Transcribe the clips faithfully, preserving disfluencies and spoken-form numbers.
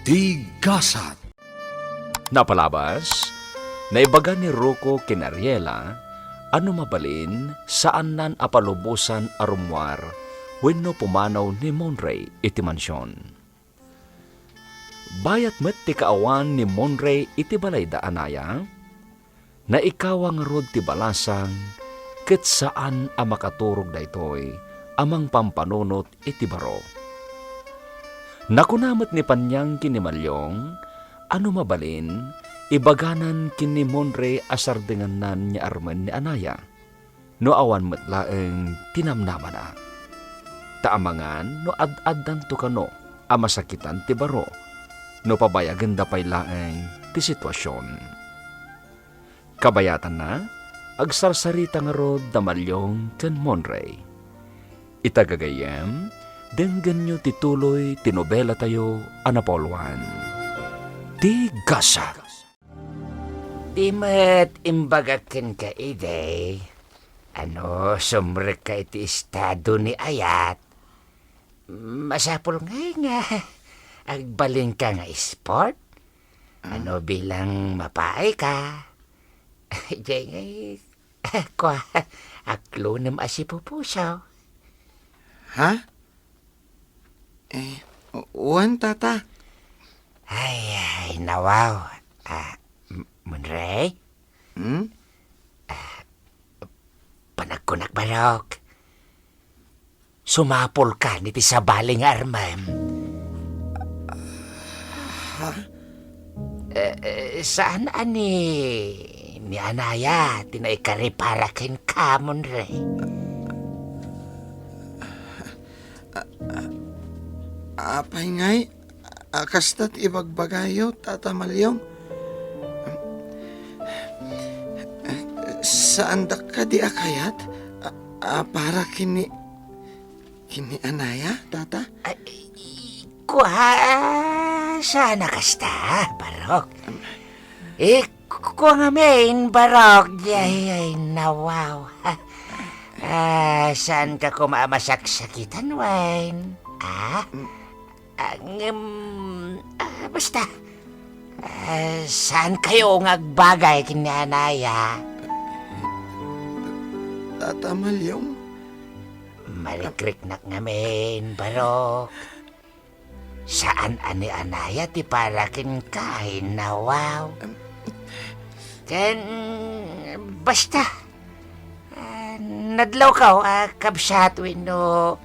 Ti gasat. Napalabas, naibaga ni Rocco ken Ariela a no mabalin, saannan a palubosan a rummuar wenno pumanaw ni Monray iti mansion. Bayat met ti kaawan ni Monray iti balayda a naya, naikawa ngarud ti balasang ket saan a makaturog daytoy a mangpampanunot iti baro. Nakuna met ni Panyang ken ni Maliong a no mabalin, ibaganan ken ni Monray a sardengannan ni Armen ni Anaya, no awan met laeng ti namnamana. Ta amangan no ad-addanto kano a masakitan ti baro no pabayagenda pay laeng ti situasion. Kabayatanna, agsarsarita ngarud da Maliong ken Monray. Ita gagayyem, denggenyo ti tuloy ti nobelatayo a napauluan, Ti Gasat. Di met imbagak kenka idi, a no sumrekka iti estado ni Ayat, masapul ngay nga agbalinka nga sport? A no bilang mapaayka, diay ngay, kua, aklonem a sipupuso. Ha? Eh, wen, Tata. Ay, ay, nawaw. Ah, M-, Monray? Hmm? Panagkunak, barok. Sumapulkan iti sabali nga armem. Ha? Eh, eh, saan a ni, ni Anaya ti naikaripara kenka, Monray? Apay ngay, a kasta ti ibagbagayo, Tata Maliong? Saandak kadi a kayat a, a para ken ni, ken ni Anaya, Tata? Ay, kua, saan a kasta, barok. Eh, kua ngamin, barok, ay, ay, nawaw. Ah, saanka koma a masaksakitan, wen? Ah? Ah, ngem, ah, basta, ah, saankayo nga agbagay ken ni Anaya? Tata Maliong? Marikriknak ngamin, barok. Saan a ni Anaya ti para kenka, ay nawaw. Ken, basta, ah, nadlawkaw a kabsat wenno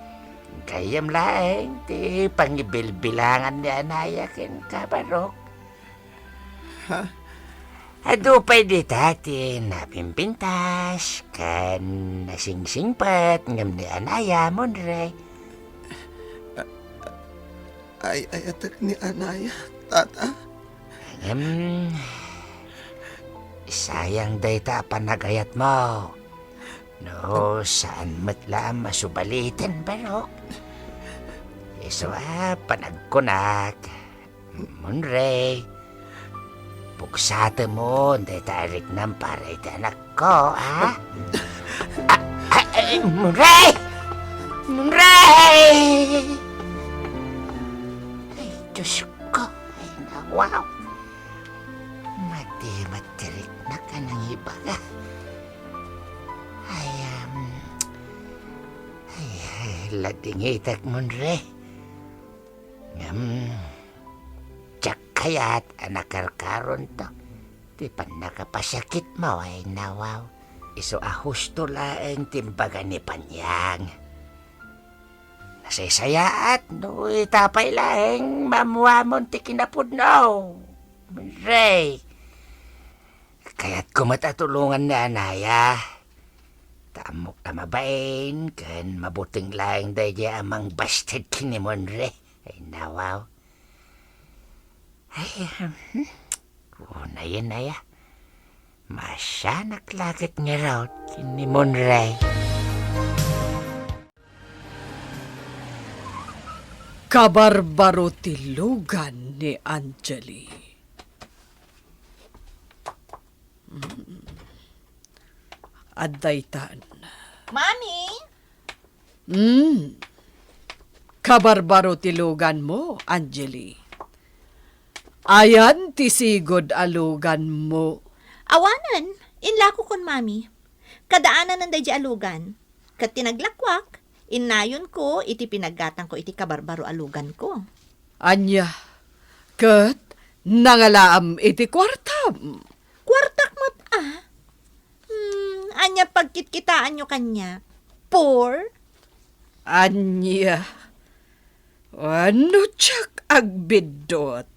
gayyem laeng ti pangibilbilangan ni Anaya kenka, barok. Ha? Adu pay dita ti napimpintas ken nasingsingpet ngem ni Anaya, Monray. Ay-ayatek ni Anaya, Tata. Ngem, sayang dayta a panagayatmo. No, saan met la a masubaliten, barok. Isu a panagkunak, Monray, puksatemon dayta a riknam para iti anakko, a? Ah, ah, eh, Monray! Monray! Ay, Diyos ko, ay, nawaw. Madi met ti riknak a nangibaga. Ay, um, ay, ay, ladingitek, Monray. Ngem, diak kayat a nakarkaronto ti pannakapasakitmo, ay nawaw. Isu a husto laeng ti imbaga ni Panyang. Nasaysayaat no ita pay laeng maammuamon ti kinapudno. Monray, kayatko met a tulongan ni Anaya. Ta ammok a mabain ken mabuteng laeng daydiay a mangbasted ken ni Monray. Ay, nawaw. Ay, hmm. Unayen aya. Maasianak la ket ngarud ken ni Monray. Kabarbaro ti lugan ni Angeli. Mm. Adda itan. Mami? Mm. Kabarbaro ti luganmo, Angeli. Ayan ti sigud a luganmo. Awanen, inlako kon mami. Kadaananen daydi a lugan. Ket ti naglakuak, innayonko iti pinaggatangko iti kabarbaro a luganko. Ania, ket nangalaam iti kuartam? Kuartak met a? Hmm, ania pagkitkitaanyo kaniak? Poor? Ania? Wen, no diak agbiddut,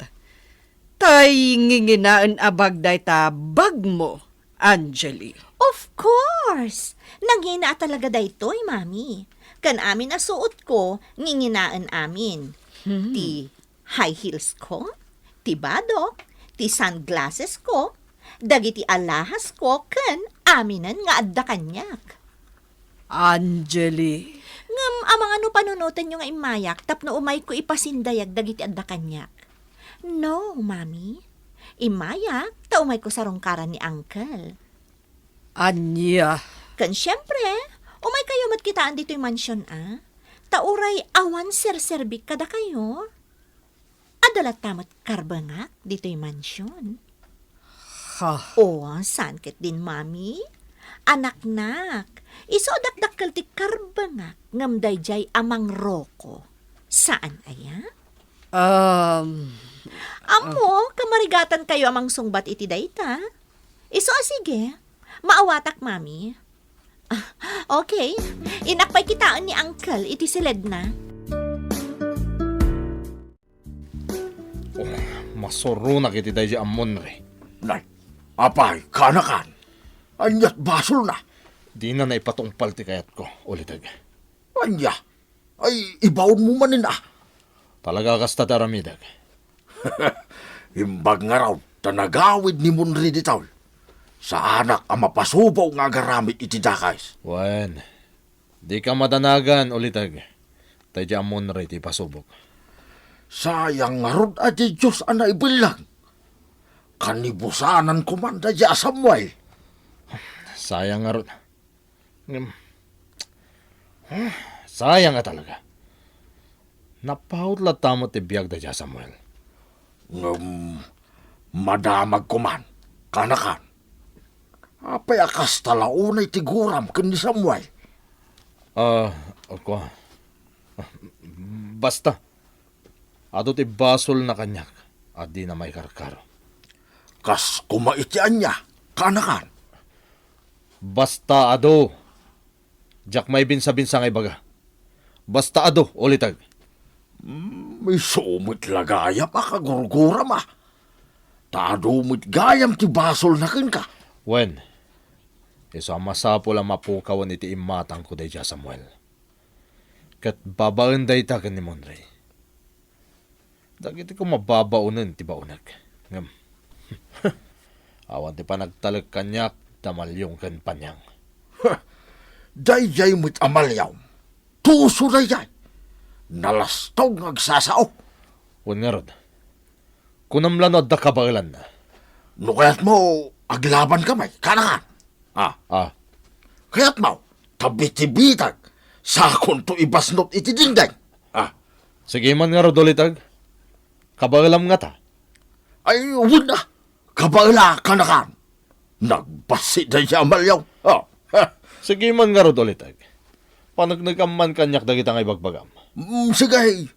tay nginginaen a bag dayta bagmo, Angeli. Of course! Nangina a talaga daytoy, Mami. Ken amin a suotko, nginginaen amin. Hmm. Ti high heels ko, ti badok, ti sunglasses ko, dagiti alahas ko, ken aminen nga adda kaniak. Angeli. Ngem amangan no panunotenyo nga immayak tapno umayko ipasindayag dagiti adda kaniak? No, Mami. Immayak ta umayko sarungkaran ni Uncle. Ania? Ken siempre, umaykayo met kitaen ditoy mansion a. Ta uray awan serserbik kadakayo. Adda latta met karbengak ditoy mansion. Ha? O, saan ketdin, Mami? Anaknak, isu a dakdakkel ti karbengak ngem daydiay a mangroko. Saan aya? Um, Ammo, kamarigatankayo a mangsungbat iti dayta. Isu a sige, maawatak, Mami. Ah, okay. Innak pay kitaen ni Uncle iti siledna. Oh, masuronak iti daydi a Monre. Nay, apay, kaanakan? Aniat basolna? Dina naipatungpal ti kayatko, Uliteg. Ania? Ay, ibaonmo manen a. Talaga kasta ti aramidek. Imbag ngarud ta nagawid ni Monre ditoy. Saanak a mapasubo nga agaramid iti dakes. Wen, dika madanagan, Uliteg. Tay di a Monre ti ipasubok. Sayang ngarud a di Dios a naibillang. Kanibusanan koman daydi a Samuel. Sayang ngarud. Ngem, ah, sayang a talaga. Napaut latta met ti biag daydi a Samuel. Ngem, madamag koman, kaanakan. Apay a kasta la unay ti guram ken ni Samuel? Ah, ako. Basta, adu ti basolna kaniak a dina maikarkaro. Kas koma iti ania, kaanakan? Basta adu. Diak maibinsabinsa nga ibaga. Basta adu, Uliteg. Mm, isu met la gayam a kagurguram a. Ta adu met gayam ti basolna kenka. Wen, isu a masapul a mapukawen iti immatangko daydi a Samuel. Ket babaen dayta ken ni Monre. Dagiti koma babaonen ti baonek. Ngem, awan ti panagtalek kaniak, Damaliong ken Panyang. Daydiay met a Maliong. Tuso daydiay. Nalastog nga agsasao. Wen ngarud, kunam la no adda kabaelanna. No kayatmo, aglabanka met, kaanakan. Ah. Ah. Kayatmo, ta bitibitag, sakonto ibasnot iti dingding. Ah. Sige man ngarud, Uliteg. Kabaelam ngata? Ay, wen a. Kabaela, kaanakan. Nagbassit daydiay a Maliong. Ah. Sige man ngarud, Uliteg. Paneknekam man kaniak dagita nga ibagbagam. Mm, sige.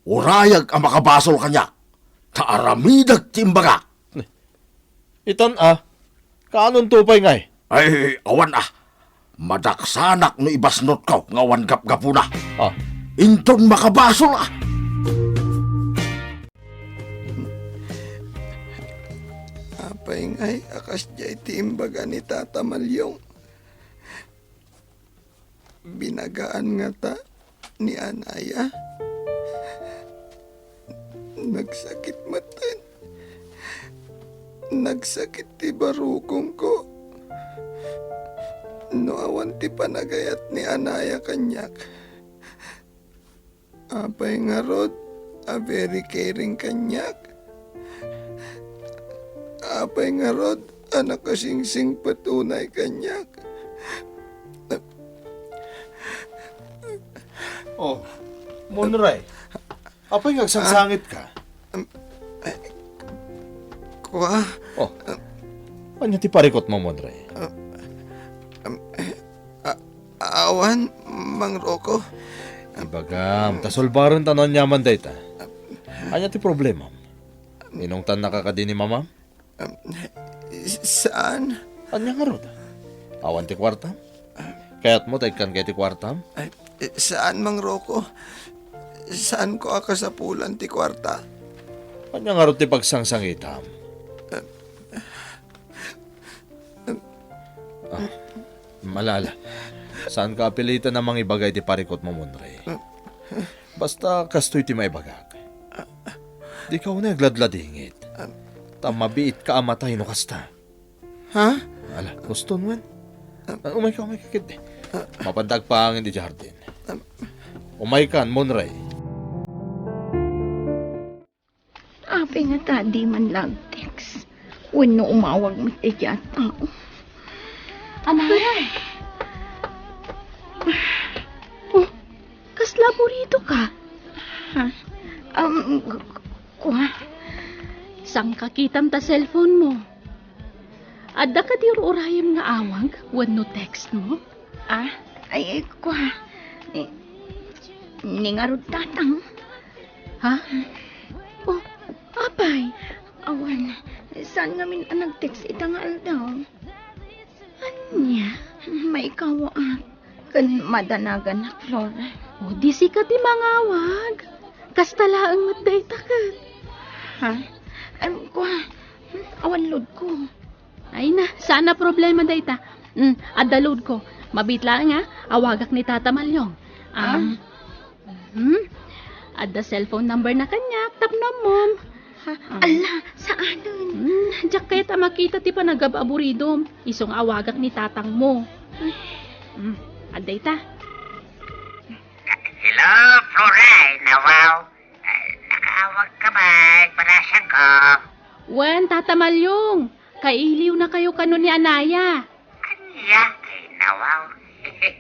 Urayek a makabasol kaniak. Ta aramidek ti imbagak. Itan a, kaanonto pay ngay? Ay, awan a. Madaksanak no ibasnotko nga awan gapgapuna. Ah. Inton makabasol a. Apay ngay a kasdiay ti imbaga ni Tata Maliong? Binagaan ngata ni anaya? Nagsakit metten. Nagsakit ti barukongko. No awan ti panagayat ni anaya kaniak, apay ngarud a very caring kaniak? Apay ngarud a nakasingsingpet unay kaniak? Oh, Monre. Apay nga agsangsangitka? Ah, um, eh, Kua? Oh. Ania ti parikutmo, Monray? A-, awan, Mang Rocco. Ibagam, ta sulbarenta no aniaman dayta. Ania ti problemam? Inungtannaka kadi ni mamam? Saan. Ania ngarud? Awan ti kuartam? Kayatmo ta ikkanka iti kuartam? Ay, saan, Mang Rocco. Saanko a kasapulan ti kuarta. Ania ngarud ti pagsangsangitam? Ah, ala, ala. Saanka a pilitan a mangibaga iti parikutmo, Monray. Basta kastoy ti maibagak. Dika unay agladladingit. Ta mabiitka a matay no kasta. Ha? Ala, huston wen. Ah, umayka, umayka ketdi. Mapanda agpangin iti jardin. Umaykan, Monray. Apay ngata a di man la ag-text wenno umawag met daydiay a tao? Anay! Oh, kasla aburidoka? Ha? Um, k-, k-, kua? Sangkakitam ta cellphone mo. Adda kadi ur-urayem nga awag wenno text mo? Ah? Ay, ay, kua. Ni, ni ngarud tatang. Ha? Oh, apay? Awan, saan ngamin a nag-text ita nga aldaw? Ania? Maikawaak ken madanaganak, Flora. O, di sika ti mangawag. Kasta laeng met dayta ket. Ha? Em, kua, awan loadko. Ay na, saan a problema dayta. Mm, adda loadko. Mabiit laeng, a, awagak ni Tata Malyong. Ah? Um, mhm. Adda cellphone number na kaniak, tapno ammom. Ha? Ah. Alla, saanen? Mm, diak kayat a makita ti panagab-aburidom. Isu nga awagak ni tatang mo. Ay. Mm, adda ita. Hello, Floray, nawaw. Ah, nakaawag ka ba? Parasang ko. Wen, Tata Malyong, kailiw na kayo kano ni Anaya. Ania kay nawaw? Ket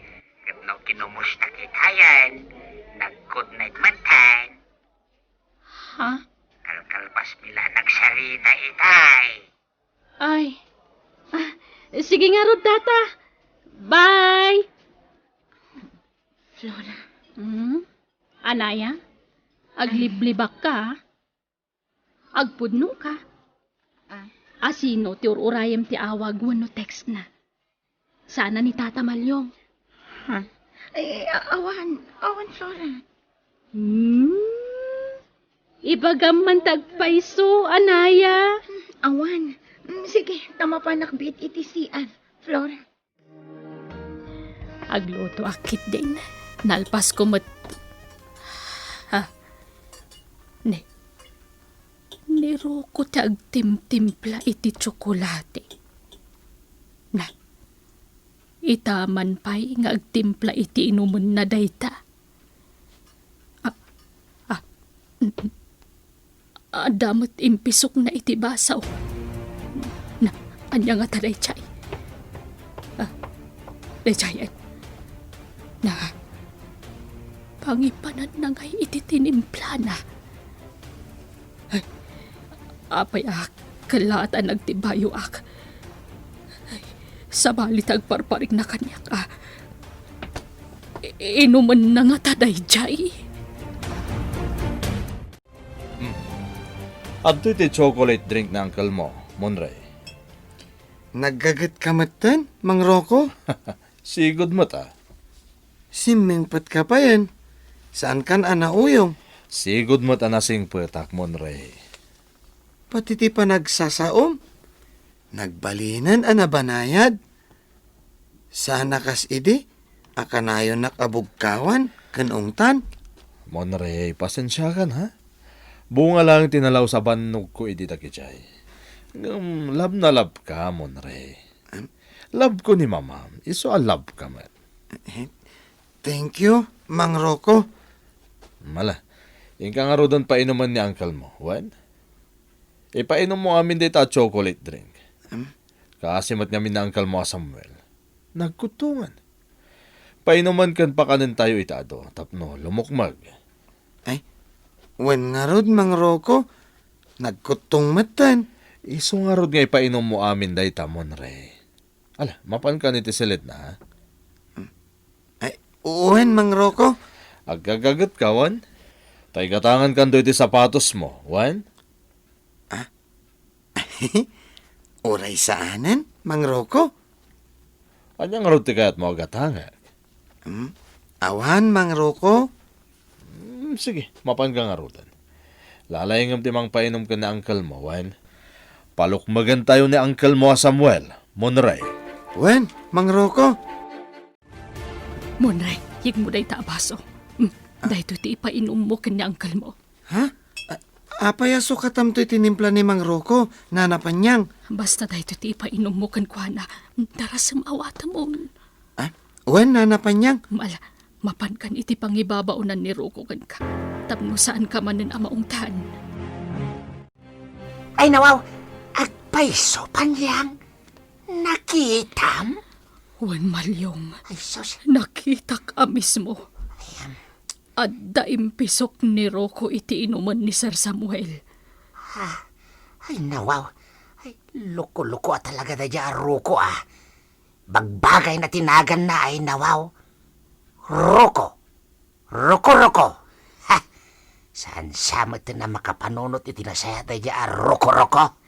no kinumusta kitayen, nag-good night man tayo. Ha? Kalkalpas mi la nagsarita itay. Ay. Ah, sige ngarud, Tata. Bye. Flora. Hmm? Anaya? Agliblibak ka, ah. Agpudno ka. Ah. Asino ti ur-urayem ti awag wenno text na? Sana ni Tata Malyong. Ha? Ay, a-, awan, awan, Flora. Hmm? Ibagam man ta agpayso, Anaya. Awan. Mm, sige, ta mapanak biit iti C R, Flora. Aglutoak ketdin. Nalpasko met. Ha? Ni, ni Rocco ti agtimtimpla iti tsokolate. Na, ita man pay nga agtimpla iti inumenna dayta. Ah, ah, n-, n-, adda met impisokna iti baso. Na, ania ngata daydiay? Ah, daydiay, eh. Na, pangipananna ngay iti tinimplana. Ay, apay a kellaat a nagtibayoak. Ay, sabali ta agparparikna kaniak a, i-, inumenna ngata daydiay? Hmm. Adtoy ti chocolate drink ni uncle mo, Monray. Naggaget ka metten, Mang Rocco? Sigud met a. Simmingpet ka payen. Saan kan a nauyong? Sigud met a nasingpetak, Monray. Pati ti panagsasaom, nagbalinen a nabanayad. Saan a kas idi a kanayonak a bugkawan ken ungtan. Monray, pasensiakan, ha? Bunga laeng ti nalaus a bannogko idi dagijay. Ngem love na love ka, Monray. Am? Love ko ni Mamam, isu a love ka met. Eh, thank you, Mang Rocco. Mala, inka ngaruden painumen ni uncle mo, wen? Ipainom mo amin dayta a chocolate drink. Am? Kaasi met ngamin ni uncle mo a Samuel. Nagkuttongan. Painumen ken pakanentayo ita adu tapno lumukmeg. Ay, wen ngarud, Mang Rocco, nagkuttong metten. Isu ngarud nga ipainummo amin dayta, Monray. Ala, mapankan iti siledna, ha? Ay, wen, Mang Rocco. Agkagagetka, wen? Ta igatangankanto iti sapatosmo, wen? Ah? Uray saanen, Mang Rocco? Ania ngarud ti kayatmo a gatangek? Hmm? Awan, Mang Rocco. Hmm, sige, mapanka ngaruden. Lalayngem ti mangpainum ken ni unclemo, wen? Palukmegentayo ni unclemo a Samuel, Monray. Wen, Mang Rocco. Monray, yegmo dayta a baso. Hmm, daytoy ti ipainummo ken ni unclemo. Ha? A-, apay a sukatam toy tinimpla ni Mang Rocco, Nana Panyang? Basta daytoy ti ipainummo kenkuana. Darasem, awatemon. Ah, wen, Nana Panyang. Mal-, mapankan iti pangibabaonan ni Rocco kenka. Tapno saanka manen a maungtan. Ay, nawaw! Agpayso, Panyang! Nakitam? Wen, Malyong. Ay, sus. Nakitak a mismo. Ay, am. Adda impisok ni Rocco iti inumen ni Sir Samuel. Ha? Ay, nawaw. Ay, loko-loko a talaga daydiay a Rocco, ah. Bagbagayna ti naganna, ay, nawaw. Rocco. Roko-roko! Ha! Saan sa met a makapanunot iti nasayaat daydiay a roko-roko?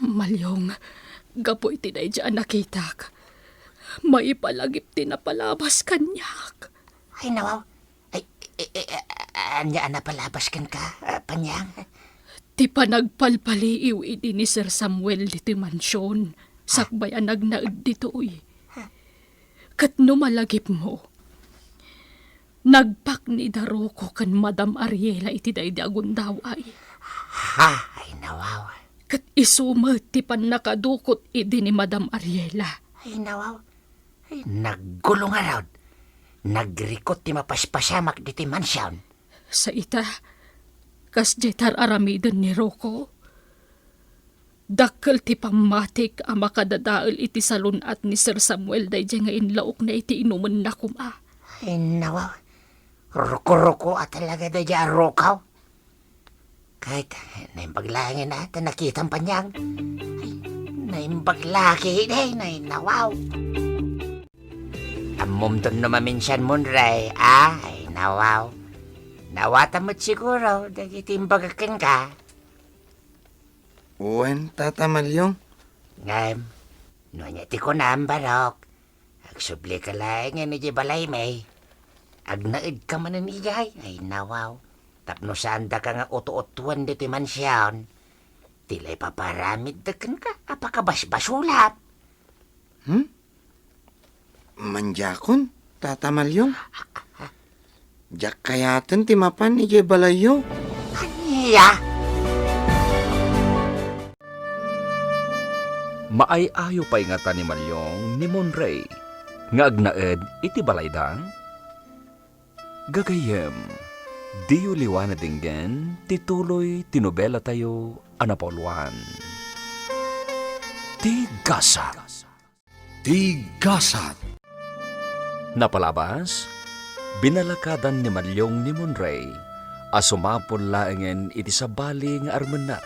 Malyong, gapu iti daydiay a nakitak, maipalagip ti napalabas kaniak. Ay, nawaw. Ay, e, e, e, ania a napalabas kenka, a, Panyang? Ti panagpalpaliiw idi ni Sir Samuel ditoy mansion, sakbay a nagnaed ditoy. Ket no malagipmo, nagpakni da Rocco ken Madam Ariela iti daydi a gundaway. Ha? Ay, nawaw. Ket isu met ti pannakadukot idi ni Madam Ariela. Ay, nawaw. Ay, naggulo ngarud. Nagrikot ti mapaspasamak ditoy mansion. Sa ita, kasdiay tar-aramiden ni Rocco. Dakkel ti pammatik a makadadael iti salun-at ni Sir Samuel daydiay nga inlaokna iti inumenna koma. Ay, nawaw. Ruko-ruko a talaga daydiay a Rocco. Ket naimbag laengen a ta nakitam, Panyang. Ay, naimbag la ketdi, ay, nawaw. Ammom ton no maminsan, Monray, a? Ay, nawaw. Nawata met siguro dagiti imbagak kenka. Wen, Tata Malyong. Ngem, no ania ti kunam, Barok? Agsublika laengen idiay balaymi. Agnaedka manen idiay, ay, nawaw. Tapno saandaka nga uto-utuan ditoy mansion. Ti la ipaparamidda kenka a pakabasbasolak. Hmm? Madiakon, Tata Malyong. Diak kayaten ti mapan idiay balayyo. Ania? Maay-ayo pay ngata ni Malyong ni Monray nga agnaed iti balayda? Gagayyem, diyo liwa nadenggen ti tuloy ti nobelatayo a napauluan, Ti Gasat. Ti Gasat. Napalabas, binalakadan ni Malyong ni Monray a sumapul laengen iti sabali nga armenna,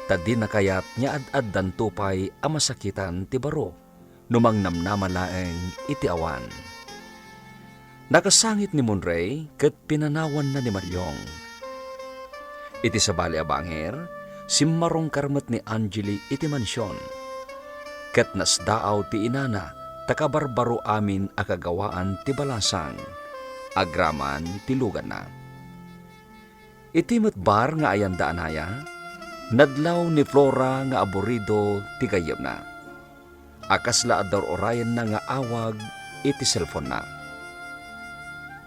ta dina kayat nga ad-addanto pay a masakitan ti baro no mangnamnama laeng iti awan. Nakasangit ni Monray ket pinanawanna ni Malyong. Iti sabali a bangir, simmarungkar met ni Angeli iti mansion. Ket nasdaaw ti inana ta kabarbaro amin a kagawaan ti balasang, agraman ti luganna. Iti met bar nga ayanda a naya, nadlaw ni Flora nga aburido ti gayyemna a kasla adda ur-urayenna nga awag iti selponna.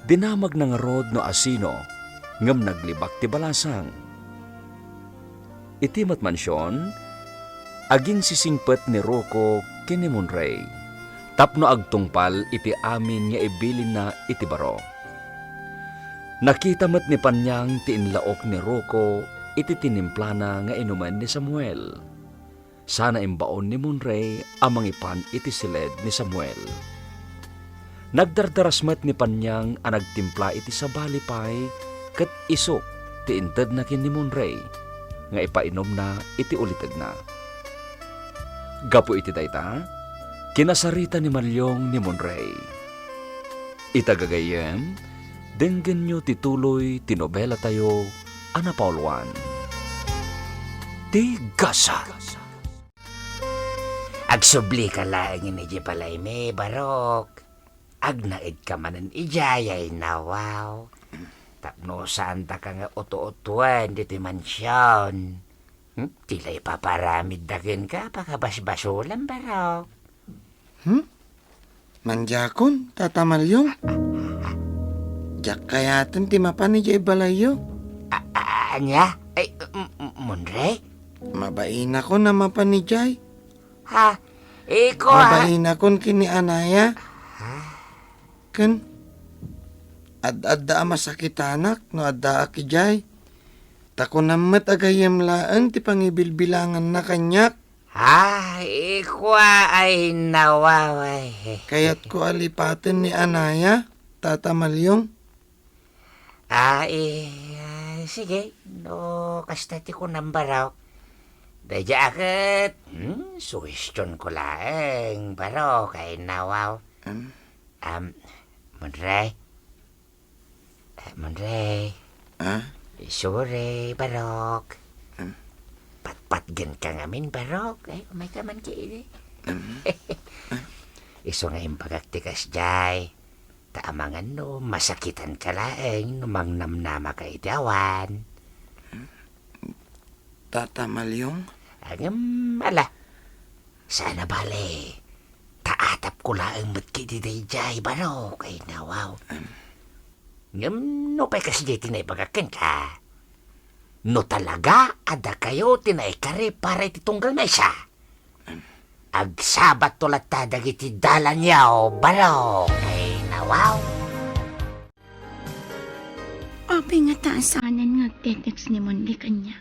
Dinamagna ngarud no asino, ngem naglibak ti balasang. Iti met mansion, aginsisingpet ni Rocco ken ni Monray tapno agtungpal iti amin nga ibilinna iti baro. Nakita met ni Panyang ti inlaok ni Rocco iti tinimplana nga inumen ni Samuel. Sana imbaon ni Monray a mangipan iti siled ni Samuel. Nagdardaras met ni Panyang a nagtimpla iti sabali pay ket isu ti intedna ken ni Monray nga ipainumna iti ulitegna. Gapu iti dayta, kinasarita ni Malyong ni Monrey. Ita gagayyem, denggenyo ti tuloy ti nobelatayo a napauluan, Ti Gasat. Agsublika laeng idiay balaymi, Barok. Agnaedka manen idiay, ay nawaw. Tapno saandaka nga uto-utoen ditoy mansion. Hmm? Ti la ipaparamidda kenka, pakabasbasolam, Barok. Hmm? Mandiakon, Tata Malyong? Diak kayaten ti mapan idiay balayyo. A-, a-, ania? Ay, m-, m-, Monrey? Mabainakon a mapan idiay. Ha? Iko, ha? Mabainakon ken ni Anaya. Ha? Ken, ad-adda a masakitanak no addaak idiay. Ta kunam met a gayyem laeng ti pangibilbilanganna kaniak. Ha? Ikua, ay nawaw, ay. Kayatko a lipaten ni Anaya, Tata Malyong. Ah, eh, ah, sige. No kasta ti kunam, Barok. Daydiay a ket, hmm, suhestionko laeng, Barok, ay nawaw. Em? Am, Monrey. Eh, Monrey. Ah? Sorry, Barok. Em? Patpatgenka ngamin, Barok. Ay, umayka man kadi. Em? Isu nga imbagak ti kasdiay. Ta amangan no masakitanka laeng no mangnamnamaka iti awan. Tata Malyong? Ngem, ala, saan a bale. Ta atapko laeng met kadi daydiay, Barok, ay nawaw. Em. Ngem, no pay kasdiay ti naibagak kenka, no talaga a dakayo ti naikari para iti tunggal maysa, agsabatto latta dagiti dalanyo, Barok, ay nawaw. Apay ngata a saanen nga agte-text ni Monrey kaniak?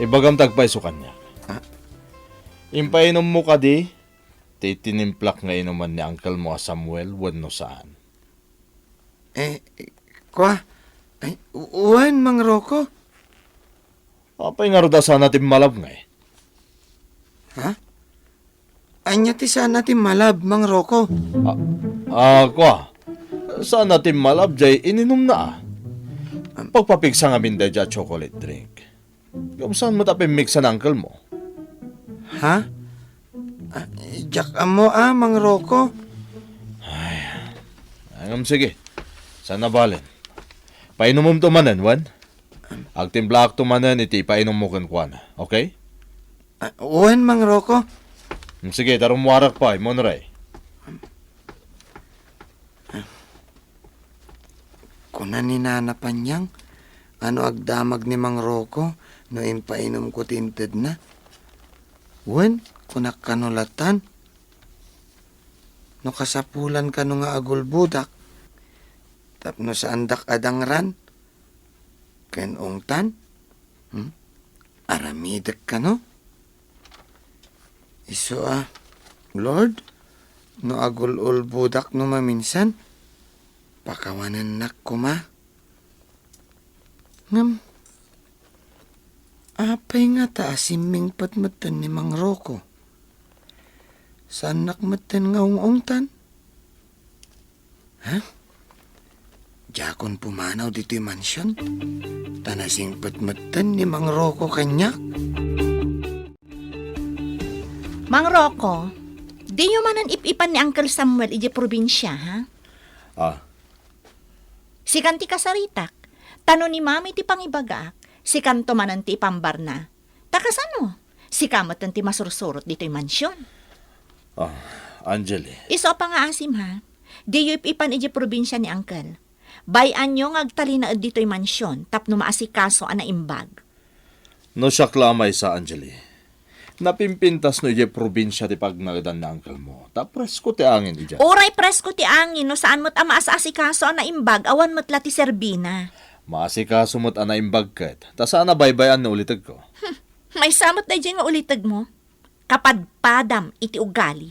Ibagam ti agpayso kaniak. Ah? Impainommo kadi ti tinimplak nga inuman ni uncle mo a Samuel wenno saan? Eh, kua, ay, u-, wen, Mang Rocco. Apay ngarud a saanna ti immalab ngay? Ha? Ania ti saanna ti immalab, Mang Rocco? Ah, ah, kua. Saanna ti immalab jay ininumna, ah. Pagpapigsa ngamin daydiay a chocolate drink. Ngem saan met a pimmigsa ni uncle mo? Ha? Ah, diak ammo, ah, Mang Rocco. Ay, ngem sige. Saan a balen. Painumemto manen, wen? Agtimplaakto manen iti ipainummo kenkuana, okay? Ah, wen, Mang Rocco. Mm, sige, ta rummuarak pay, Monrey. Kuna ni Nana Panyang, a no agdamag ni Mang Rocco no impainumko ti intedna. Wen, kunak kano latan, no kasapulan kano nga agulbodak tapno saandak a dangran ken ungtan. Hmm? Aramidek kano? Isu a, Lord, no agul-ulbodak no maminsan, pakawanennak koma. Ngem, apay ngata a simmingpet metten ni Mang Rocco? Saannak metten nga ung-ungtan. Ha? Diakon pumanaw ditoy mansion. Ta nasingpet metten ni Mang Rocco kaniak. Mang Rocco, diyo manen ip-ipan ni Uncle Samuel idiay probinsia, ha? Ah. Sikan ti kasaritak, ta no ni Mami ti pangibagaak, sikanto manen ti ipambarna. Ta kasano? Sika metten ti masursurot ditoy mansion. Ah, Angeli. Isu a pangngaasim, ha? Diyo ip-ipan idiay probinsia ni Uncle. Bay-anyo nga agtalinaed ditoy mansion tapno maasikaso a naimbag. No siak la a maysa, Angeli, napimpintas no idiay probinsia ti pagnaedan ni uncle mo, ta presko ti angin idiay. Uray presko ti angin no saan met a maas-asikaso a naimbag, awan met la ti serbina. Maasikaso met a naimbag ket, ta saan a baybay-an no ulitegko. Hmm, maysa met daydiay nga ulitegmo. Kapadpadam iti ugali.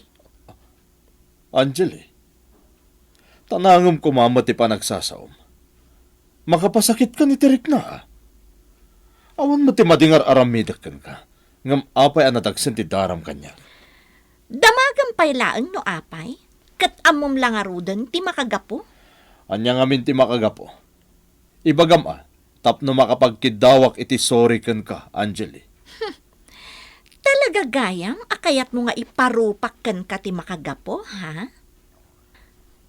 Angeli, ta nangem koma met ti panagsasaom. Makapasakitka iti rikna, a. Awan met ti madi nga ar-aramidek kenka, ngem apay a nadagsen ti daram kaniak? Damagem pay laeng no apay, ket ammom la ngaruden ti makagapu? Ania ngamin ti makagapu? Ibagam a, tapno makapagkiddawak iti sorry kenka, Angeli. Talaga gayam a kayatmo nga iparupak kenka ti makagapu, ha?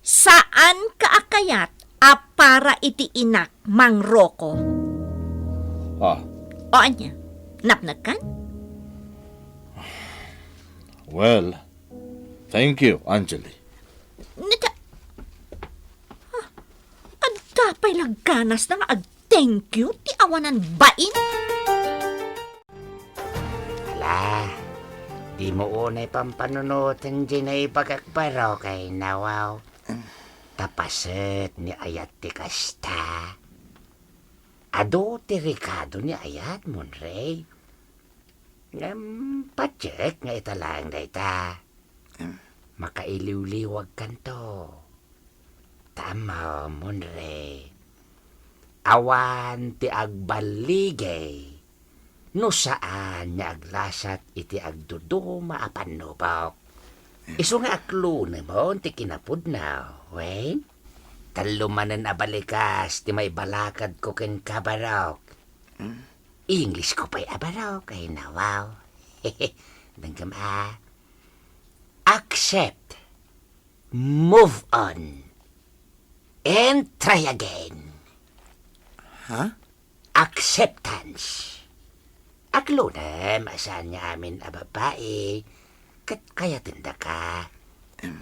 Saanka a kayat a para iti inak, Mang Rocco. Ah. O ania? Napnekkan? Well, thank you, Angeli. Nita-, ah, adda pay la ganasna nga ag-thank you ti awanan bain? Ala, dimo unay pampanunoten diay naibagak, Barok, ay nawaw. Ta paset ni ayat ti kasta. Adu ti rekado ni ayat, Monrey. Ngem patiek nga ita laeng dayta. Em. Makailiwliwagkanto. Ta ammom, Monrey, awan ti agballigay no saan nga aglasat iti agduduma a pannubok. Isu nga aklunemon ti kinapudno, wen? Tallo manen a balikas ti maibalakadko kenka, Barok. Hmm? Englishko pay a Barok, ay nawaw. Denggem a. Accept, move on, and try again. Ha? Acceptance. Aklunem a saan nga amin a babai ket kayatendaka. Em.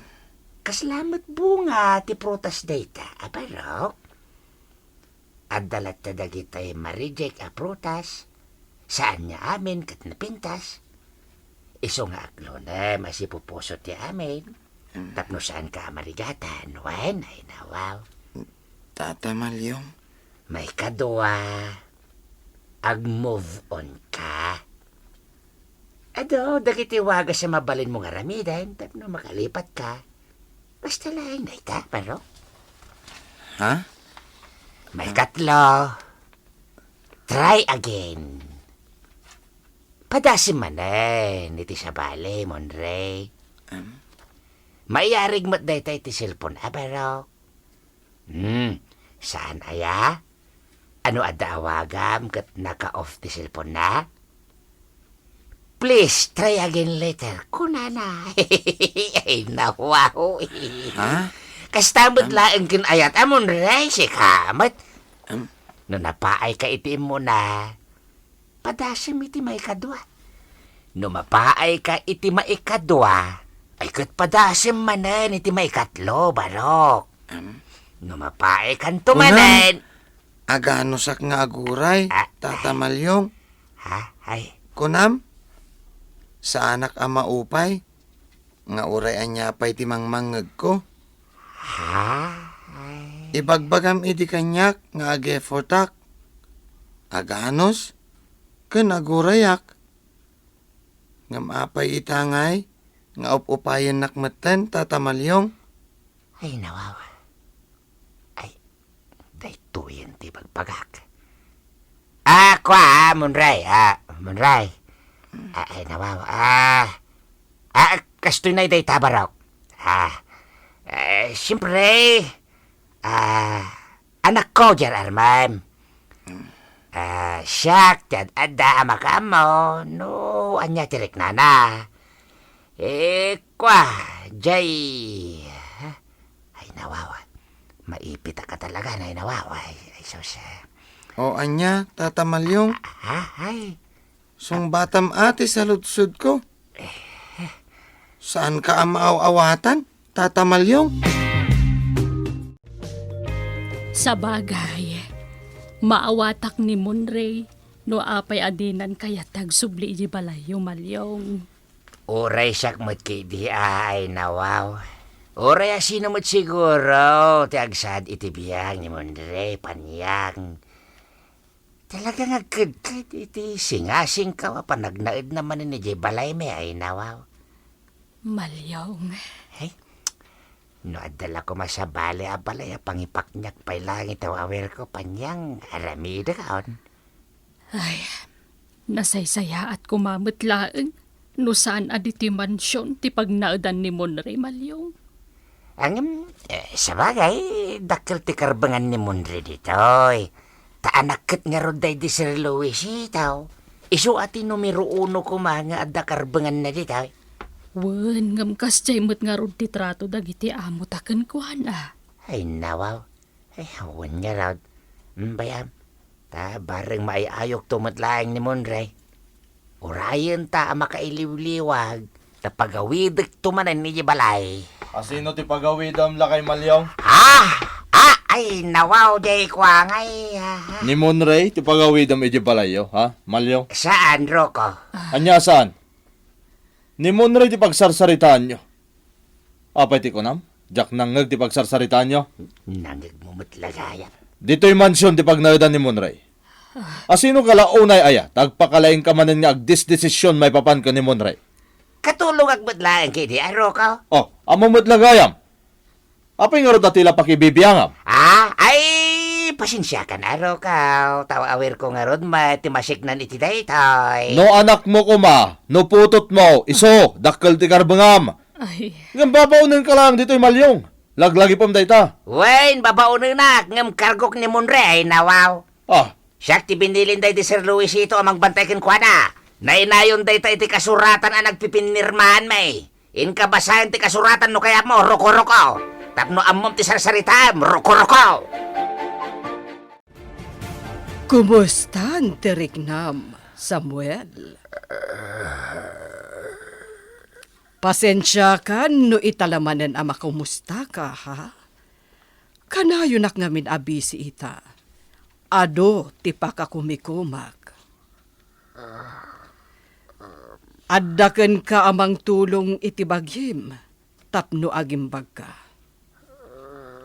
Kasla met bunga ti prutas dayta a Barok? Adda latta dagiti ma-reject a prutas, saan nga amin ket napintas. Isu nga aklunem a sipupuso ti amin, mm, tapno saanka a marigatan, wen, ay nawaw. Tata Malyong. Maikadua, ag-move on ka. Adu dagiti wagas a mabalinmo nga aramiden tapno makalipatka. Basta laeng dayta, Barok. Ha? Maikatlo, try again. Padasem manen iti sabali, Monrey. Em? Maiyarig met dayta iti cellphone a, Barok. Hmm, saan aya? Ano adda awagam ket naka-off ti cellphone na? "Please try again later," kunana. Ay, nawaw. Ha? Kasta met laeng ken ayat a, Monrey, sika met. Em? No napaayka iti immuna, padasem iti maikadua. No mapaayka iti maikadua, ay ket padasem manen iti maikatlo, Barok. Em? No mapaaykanto manen, aganusak nga aguray, ah, Tata Malyong. Ha? Ay. Kunam, saanak a maupay, nga uray ania pay ti mangmangngegko. Ha? Ay. Ibagbagam idi kaniak nga ag-effortak, aganus, ken agurayak. Ngem apay ita ngay nga up-upayennak metten, Tata Malyong? Ay, nawawa. Ay, daytoyen ti ibagbagak. Ah, kua, ah, Monrey, ah, Monrey. Ah, ay, nawawa. Ah, ah, Kastoy na dayta, barok. Ah, eh, siyempre, ah, anakko, Jer Arman. Ah, siak ti ad-adda a makaammo no ania ti riknana. Eh, kua, jay, ay, nawawa. Maipitak ka talaga, ay, nawawa. Ay, ay, sus, eh. O, ania, Tata Malyong? Ah, ay. Sungbatam a ti saludsodko. Saanka a maaw-awatan, Tata Malyong? Sabagay, maawatak ni Monray no apay a dinan kayat ti agsubli iti balayyo, Malyong. Uray siak met ketdi, ay, nawaw. Uray a sino met siguro ti agsaad iti biag ni Monray, Panyang. Talaga nga agkedked iti singasingkaw a panagnaedna manen idiay balaymi, ay, nawaw. Malyong. Ay, no adda la koma sabali a balay a pangipakniak pay laeng iti aw-awirko, Panyang, aramidekon. Ay, nasaysayaat koma met laeng no saan a ditoy mansion ti pagnaedan ni Monray, Malyong. Ngem, eh, sabagay, dakkel ti karbengan ni Monray ditoy. Ta anak ket ngarud daydi Sir Luisito. Isu a ti numero uno koma nga adda karbenganna ditoy. Wen, ngem kasdiay met ngarud ti trato dagiti amota kenkuana. Ay, nawaw. Ay, wen ngarud. Mm, bayam. Ta bareng maay-ayokto met laeng ni Monray. Urayenta a makailiwliwag, ta pagawidekto manen idiay balay. A sino ti pagawidem, lakay Malyong? Ha? Ah, ay, nawaw, jay kuangay, ha? Ni Monray ti pagawidem idiay balayyo, ha, Malyong? Saan, Rocco? Ania saan? Ni Monray ti pagsarsaritaanyo. Apay ti kunam? Diak nangngeg ti pagsarsaritaanyo. Nangngegmo met la gayam. Ditoy mansion ti pagnaedan ni Monray. A sino ka la unay aya, ta agpakalaingka manen nga agdesdesision maipapan ken ni Monray? Katulongak met laeng ketdi, a, Rocco? Oh, ammo met la gayam. Apay ngarud a ti la pakibibiangam? Ah, ay, pasensiakan, a, Rocco. Ta aw-awirko ngarud met ti masiknan iti daytoy. No anakmo koma, no putotmo, isu, dakkel ti karbengam. Ay. Ngem babaonenka laeng ditoy, Malyong. Laglagipem dayta. Wen, babaonenak, ngem kargok ni Monray, nawaw. Ah. Siak ti binilin daydi Sir Luisito a mangbantay kenkuana. Nainayon dayta iti kasuratan a nagpipinirmaanmi. Inka basaen ti kasuratan no kayatmo, Rocco-Rocco. Tapno ammom ti sarsaritaem, Rocco-Rocco. Kumustan ti riknam, Samuel? Pasensiakan no ita la manen a makumustaka, ha? Kanayonak ngamin a bisi ita. Adu ti pakakumikumak. Adda kenka a mangtulong iti bagim tapno agimbagka.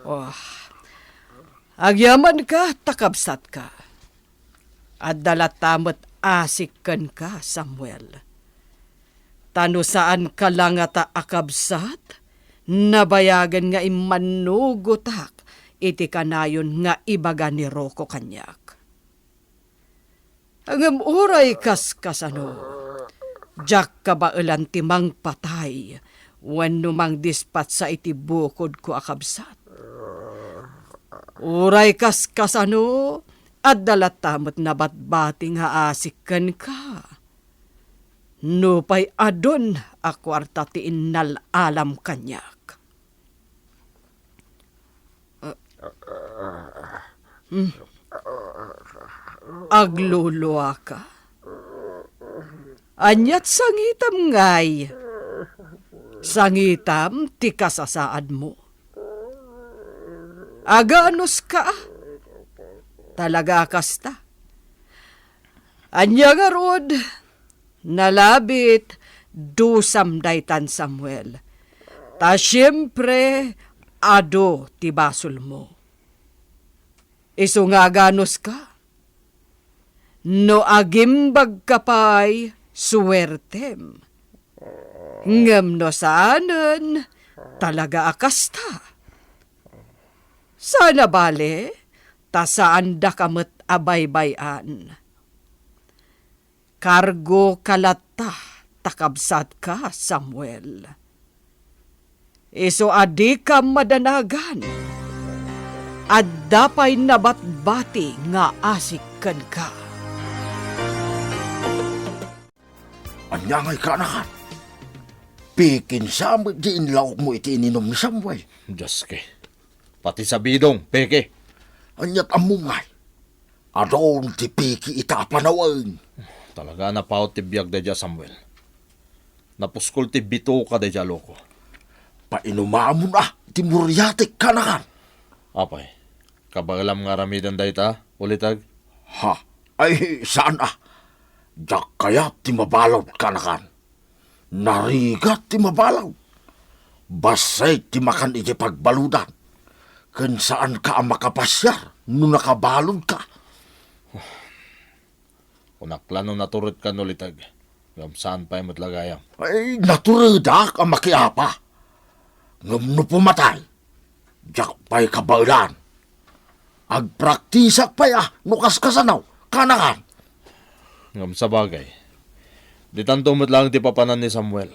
Oh, agyamanka ta kabsatka. Adda latta met asik kenka, Samuel. Ta no saanka la ngata a kabsat, nabayagen nga immannugotak iti kanayon nga ibaga ni Rocco kaniak. Ngem uray kas kasano, diak kabaelan ti mangpatay wenno mangdispatsa iti bukodko a kabsat. Uray kas kasano, adda latta met nabatbati nga asik kenka. Nupay adun a kuarta ti innal-alam kaniak. Hmm. Agluluaka? Aniat sangitam ngay? Sangitam ti kasasaadmo. Aganuska? Talaga a kasta. Ania ngarud? Nalabit, dusam daytan, Samuel. Ta siempre, adu ti basolmo. Isu nga aganuska? No agimbagka pay, suwertem. Ngem no saanen, talaga a kasta. Saan a bale, ta saandaka met a baybay-an. Kargoka latta ta kabsatka, Samuel. Isu a dika madanagan. Adda pay nabatbati nga asik kenka. Ania ngay kaanakan? Pikinsa met di inlaokmo iti ininum ni Samuel. Dios ke. Pati sabidong, peke. Aniat ammom ngay? Adun ti piki ita a panawen. Talaga a napaut ti biag daydi a Samuel. Napuskol ti bituka daydi a loko. Painumamon a ti muriatek kaanakan. Apay, kabaelam nga aramiden dayta, ulitag? Ha? Ay, saan a. Diak kayat ti mabalud kaanakan. Narigat ti mabalud. Bassit ti makan iti pagbaludan. Ken saanka a makapasiar no nakabaludka. Kunak la no naturedka no liteg, ngem saan pay met la gayam. Ay, naturedak a makiapa. Ngem no pumatay, diak pay kabaelan. Agpraktisak pay a no kaskasano, kaanakan. Ngem sabagay, ditanto met laeng ti papanan ni Samuel.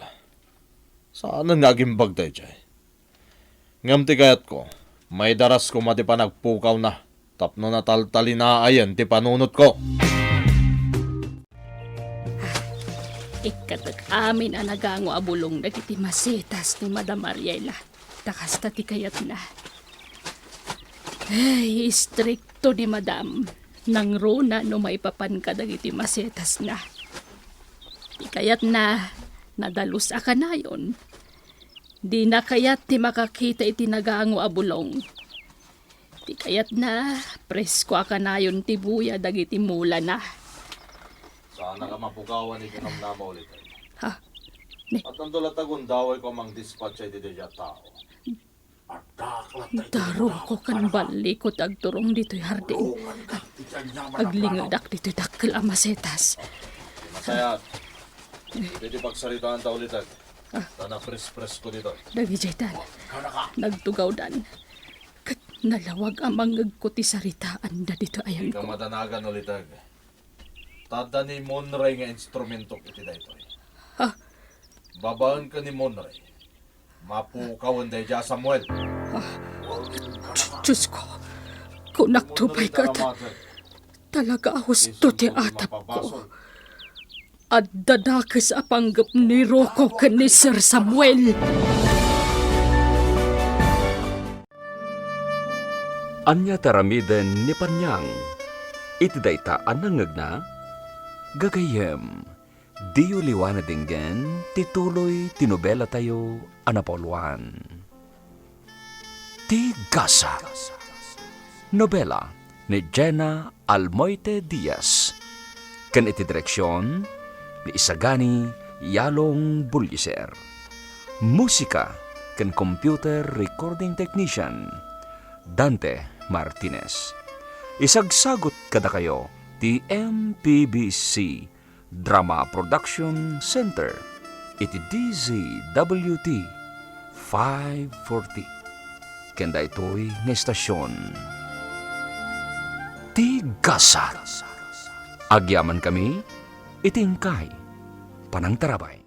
Saanen nga agimbag daydiay. Ngem ti kayatko, maidaras koma ti panagpukawna tapno nataltalinaen ti panunotko. Ikkatek amin a nagango a bulong dagiti masetas ni Madam Ariela. Ta kasta ti kayatna. Ay, istrikto ni Madam. Nangruna no maipapan kadagiti masetasna. Ti kayatna, nadalus a kanayon. Dina kayat ti makakita iti nagango a bulong. Ti kayatna, presko a kanayon ti buya dagiti mulana. Saanak a mapukawan iti namnama ulit. Ha? Ne? At nando la tagundaway ko mang dispatcha iti daydiay a tao. Daroko ken balliko ti agturong ditoy hardin. Aglingedak ditoy dakkel a masetas. Masayat. Iti pagsaritaan ta ulit, ag. Ah. Ta napres-presko ditoy. Dagijaydan. Nagtugawdan. Ket nalawag a mangngegko ti saritaanda ditoy ayangko. Dika madanagan ulit, ag. Ta adda ni Monray nga instrumentok iti daytoy. Ha? Babaen ken ni Monray, mapukawen daydiay a Samuel. Ah, Diyos ko, kunakto pay ket, talaga a husto ti atapko. Adda dakes a panggep ni Rocco ken ni Sir Samuel. Ania ti aramiden ni Paniang iti dayta a nangngegna? Gagayyem, diyo liwan a denggen ti tuloy ti nobelatayo a napauluan. Ti Gasa. Nobela ni Jenna Almoite Diaz. Ken iti direksion ni Isagani Yalong Buliser. Musika ken computer recording technician, Dante Martinez. Isagsagut kadakayo ti M P B C Drama Production Center iti D Z W T five forty. Ken daytoy nga estasion, Ti Gasa. Agyamankami iti inkay panangtarabay.